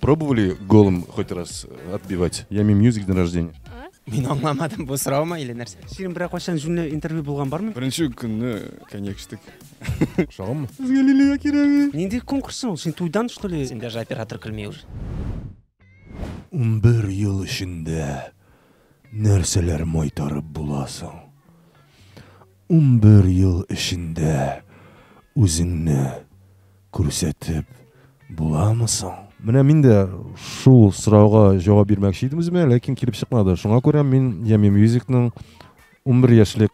Пробовали голым хоть раз отбивать? Yummy Music день рождения. Мин аңламадым, бу сораумы или нәрсә? Синең берәр кайчан җүнле интервью булган бармы? Беренче көнне коньяк эчтек. Ошаганмы? Безгә Лилия кирәк. Нинди конкурс ул? Син туйдан, что ли? Син даже оператор көлми уже. 11 ел эчендә нәрсәләр майтарып буласың? 11 ел эчендә үзеңне күрсәтеп буламы соң? Менә мин дә шул сорауга җавап бирмәкче идем үземә, ләкин килеп чыкмады. Шуңа күрә мин Yummy Music'ның 11 яшьлек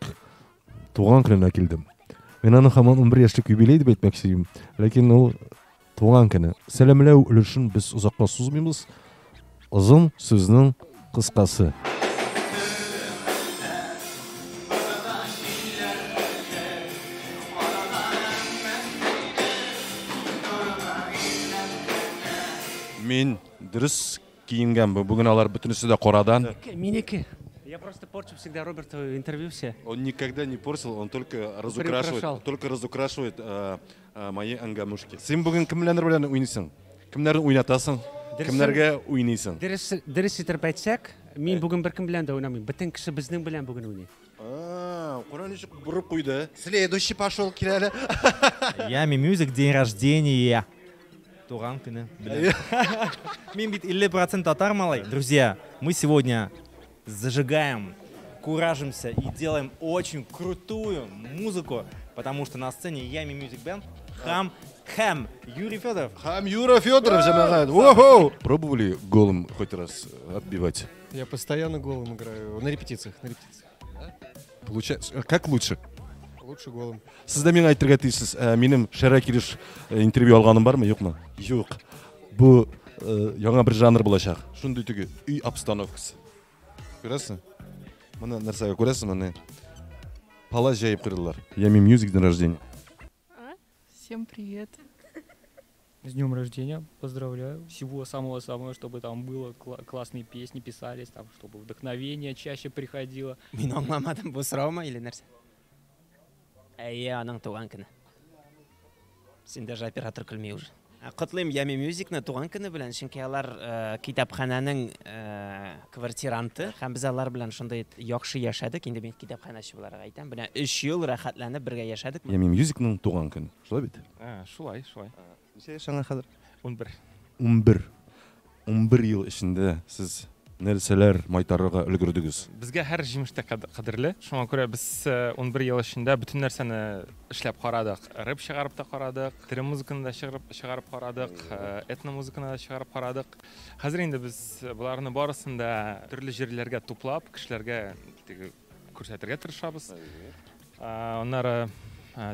туган көненә килдем. Мин аны һаман 11 яшьлек юбилей дип әйтмәкче идем, ләкин ул туган көне. Сәламләү өлешен без озакка сузмыйбыз. Озын сүзнең кыскасы. Мин дөрес киенгәнмен. Бүген алар бөтенесе дә карадан. Минеке. Я просто порчу всегда Роберту интервью все. Он никогда не портил, он только разукрашивает, Приукрашал. только разукрашивает мои ангамушки. Син бүген кемнәр белән уйныйсың? Кемнәрне уйнатасың? Кемнәргә уйныйсың? Дөрес, дөрес итеп әйтсәк, мин бүген беркем белән дә уйнамыйм. Бөтен кеше безнең белән бүген уйный. А, Кара ничек борып куйды. Следующий пошел, килә әле. Yummy Music день рождения. Туган көне. Мин бит 50% татар малай. Друзья, мы сегодня зажигаем, куражимся и делаем очень крутую музыку, потому что на сцене Yummy Music Band Хам Хэм Юрий Федоров. Хам Юра Федоров, җәмәгать. Охо! Пробовали голым хоть раз отбивать? Я постоянно голым играю. На репетициях, на репетициях. Получается, как лучше? Лучше голым. Сез дә миңа әйтергә тиешсез, минем шәрә килеш интервью алганым бармы, юкмы? Юк. Бу яңа бер жанр булачак. Шундый теге өй обстановкасы. Күрәсең? Моны нәрсәгә күрәсең, моны палас җәеп куйдылар. Yummy Music день рождения. Всем привет. С днем рождения, поздравляю. Всего самого-самого, чтобы там было классные песни писались, там, чтобы вдохновение чаще приходило. Мин аңламадым, бу сораумы или нәрсә? Әйе, аның туган көне. Син даже оператор көлми уже. Котлыйм Yummy Music'ны туган көне белән, чөнки алар китапхананың квартиранты һәм без алар белән шундый яхшы яшәдек. Инде мин китапханачы буларак әйтәм. Менә 3 ел рәхәтләнеп бергә яшәдек. Yummy Music'ның туган көне. Шулай бит? Шулай, шулай. Ничә яшь аңа хәзер? 11. 11. 11 ел эчендә сез нәрсәләр майтарырга өлгердегез? Безгә һәр җимеш тә кадерле. Шуңа күрә без 11 ел эчендә бөтен нәрсәне эшләп карадык. Рэп чыгарып та карадык, тере музыканы да чыгарып карадык, этно-музыканы да чыгарып карадык. Хәзер инде без боларны барысын да төрле җирләргә туплап, кешеләргә теге күрсәтергә тырышабыз. Аннары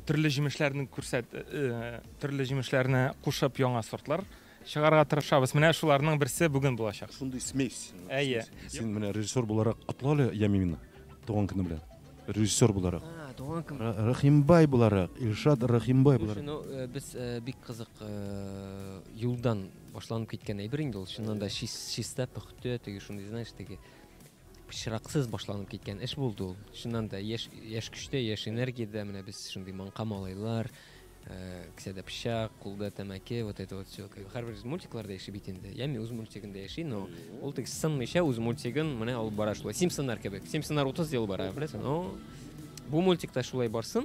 төрле җимешләрне төрле җимешләрне кушып яңа сортлар чыгарга тырышабыз. Менә шуларның берсе бүген булачак. Шундый смесь. Әйе. Син менә режиссер буларак котла әле Yummy мине туган көне белән. Режиссер буларак. А, туган көн. Рәхимбай буларак, Илшат Рәхимбай буларак. Слушай, без бик кызык юлдан башланып киткән әйбер инде ул. Чыннан да чиста, пөхтә, теге шундый, знаешь, теге пычраксыз башланып киткән эш булды ул. Чыннан да яшь, яшь көчтә, яшь энергиядә менә без шундый маңка малайлар, кесәдә пычак, кулда тәмәке, вот это вот всё. Һәрбер мультикларда яши бит инде. Ями үз мультигында яши, но ул теге сынмыйча үз мультигын менә алып бара шулай. Симпсоннар кебек. Симпсоннар 30 ел бара, беләсең. Но бу мультик та шулай барсын,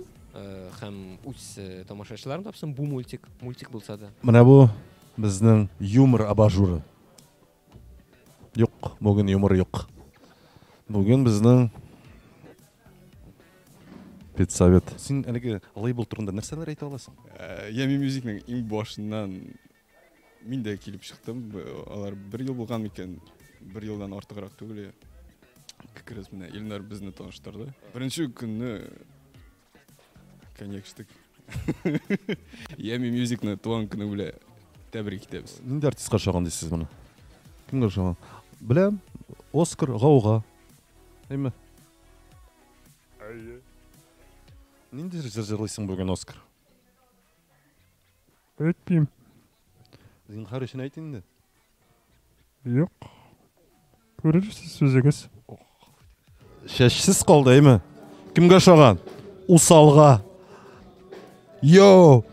һәм үз тамашачыларын тапсын бу мультик, мультик булса да. Менә бу безнең юмор абажуры. Юк, бүген юмор юк. Бүген безнең педсовет. Син әлеге лейбл турында нәрсәләр әйтә аласың? Yummy Music'ның иң башыннан мин дә килеп чыктым. Алар бер ел булган микән? Бер елдан артыграк түгел. Как раз менә Илнар безне таныштырды. Беренче көнне коньяк эчтек. Yummy Music'ны туган көне белән тәбрик итәбез. Нинди артистка ошаган дисез моны? Кемгә ошаган? Беләм, Оскар Гауга. Әйме? Әйе. Нинди җыр җырлыйсың бүген, Оскар? Әйтмим. Зинһар өчен әйт инде. Юк. Күрерсез үзегез. Чәчсез калды, әйме? Кемгә ошаган? Усалга. Йоу!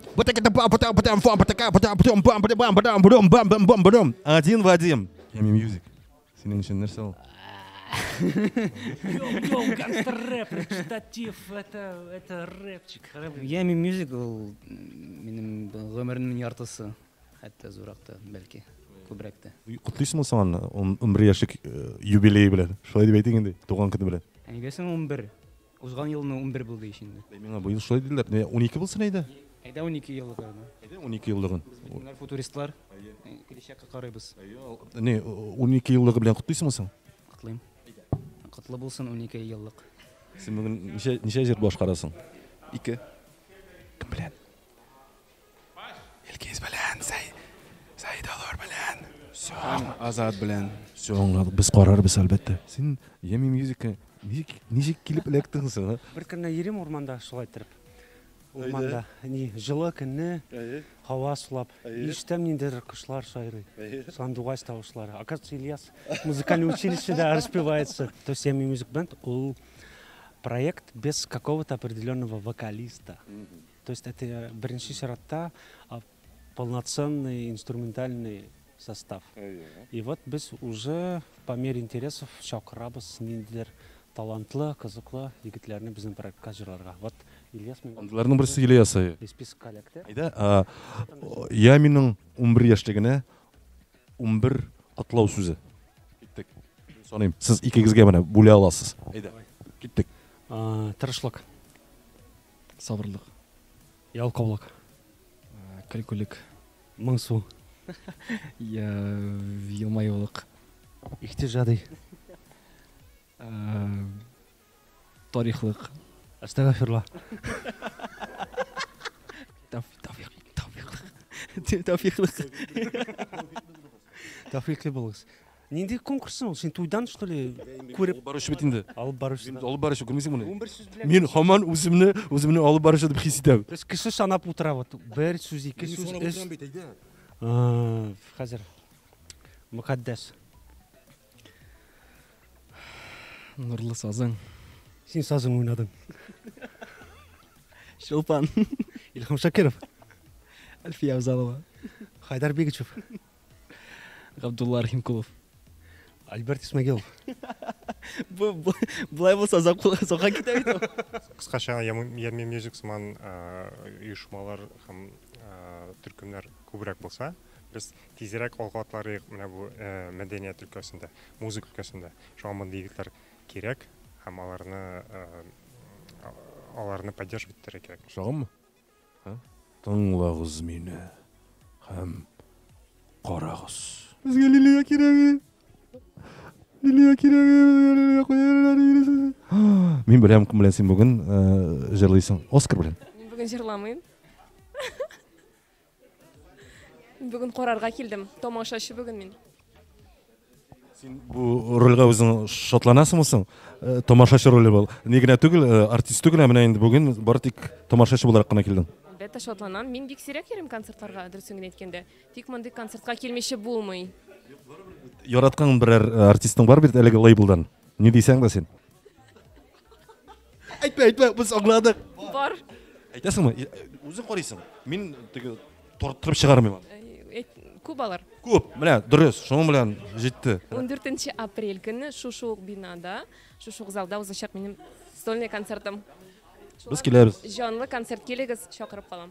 Один в один. Yummy Music. Синең өчен нәрсә ул? Йоу, гангстер-рэп, речитатив, это рэпчик. Yummy Music ул минем гомеремнең яртысы, хәтта зуррак та, бәлки, күбрәк тә. Котлыйсыңмы соң аны 11 яшьлек юбилее белән? Шулай дип әйтик инде, туган көне белән. Ә нигә соң 11? Узган елны 11 булды ич инде. Миңа быел шулай диделәр. Не, 12 булсын әйдә. Әйдә 12 еллык аны. Әйдә 12 еллыгын. Без бит менә футуристлар. Киләчәккә карыйбыз. Не, 12 еллыгы белән котлыйсыңмы соң? Котлыйм. Котлы булсын 12 еллык. Син бүген ничә җыр башкарасың? 2. Кем белән? Илгиз белән, Сәйдалар белән. Һәм Азат белән. Все, аңладык. Без карарбыз, әлбәттә. Син Yummy Music-ка ничек килеп эләктең соң, а? Бер көнне йөрим урманда шулай иттереп. Урманда, ни, җылы көнне, һава сулап, ишетәм ниндидер кошлар сайрый, сандугач тавышлары. Оказывается, Ильяс музыкальное училище, да, распевается. То есть Yummy Music Band ул проект без какого-то определенного вокалиста. То есть это беренче чиратта полноценный инструментальный состав. И вот без уже по мере интересов чакырабыз ниндидер талантлы, кызыклы егетләрне безнең проектка җырларга. Вот Ильяс мен. Андыйларның берсе Ильяс. Списокка эләкте. Әйдә, Яминың 11 яшьлегенә 11 котлау сүзе. Киттек. Саныйм. Сез икегезгә менә бүлә аласыз. Әйдә. Киттек. Тырышлык. Сабырлык. Ялкаулык. Көлкүлек. Моңсу. Елмаюлык. Ихтиҗади. Тарихлык. Әстәгъфирулла. Тәүфиклык. Тәүфикле булыгыз. Нинди конкурс ул? Син туйдан, что ли, күреп? Алып баручы бит инде. Алып баручы. Мин алып баручы, күрмисеңме моны? 11 сүз белән. Мин һаман үземне алып баручы дип хис итәм. То есть кеше санап утыра вот. Бер сүз, ике Мин сүз, санап өч. утырам бит, әйдә. Хәзер. Мөкаддәс. Нурлы сазың. Син сазың уйнадың. Чулпан. Илһам Шакиров. Әлфия Авзалова. Хайдар Бигичев. Габдулла Рахимкулов. Альберт Исмагилов. Бу болай булса озакка китә бит ул. Кыскача Yummy Music сыман оешмалар һәм төркемнәр күбрәк булса, без тизрәк алга атлар идек менә бу мәдәният өлкәсендә, музыка өлкәсендә. Шуңа мондый егетләр кирәк һәм аларны поддерживать итәргә кирәк. Ошаганмы? Тыңлагыз мине һәм карагыз. Безгә Лилия кирәк. Лилия кирәк. Мин беләм, кем белән син бүген җырлыйсың. Оскар белән. Мин бүген җырламыйм. Мин бүген карарга килдем. Тамашачы бүген мин. Син бу рольгә үзең шатланасыңмы соң? Тамашачы роле был. Ни генә түгел, артист түгел, ә менә инде бүген бары тик тамашачы буларак кына килдең. Әлбәттә шатланам. Мин бик сирәк йөрим концертларга, дөресен генә әйткәндә. Тик мондый концертка килмичә булмый. Яраткан берәр артистың бар бит әлеге лейблдан. Ни дисәң дә син? Әйтмә, әйтмә, без аңладык. Бар. Әйтәсеңме? Үзең карыйсың. Мин теге торттырып чыгармыйм аны. Күп алар. Күп, менә дөрес, шуның белән җитте. 14 апрель көнне шушы ук бинада, шушы ук залда узачак минем сольный концертым. Без киләбез. Җанлы концерт, килегез, чакырып калам.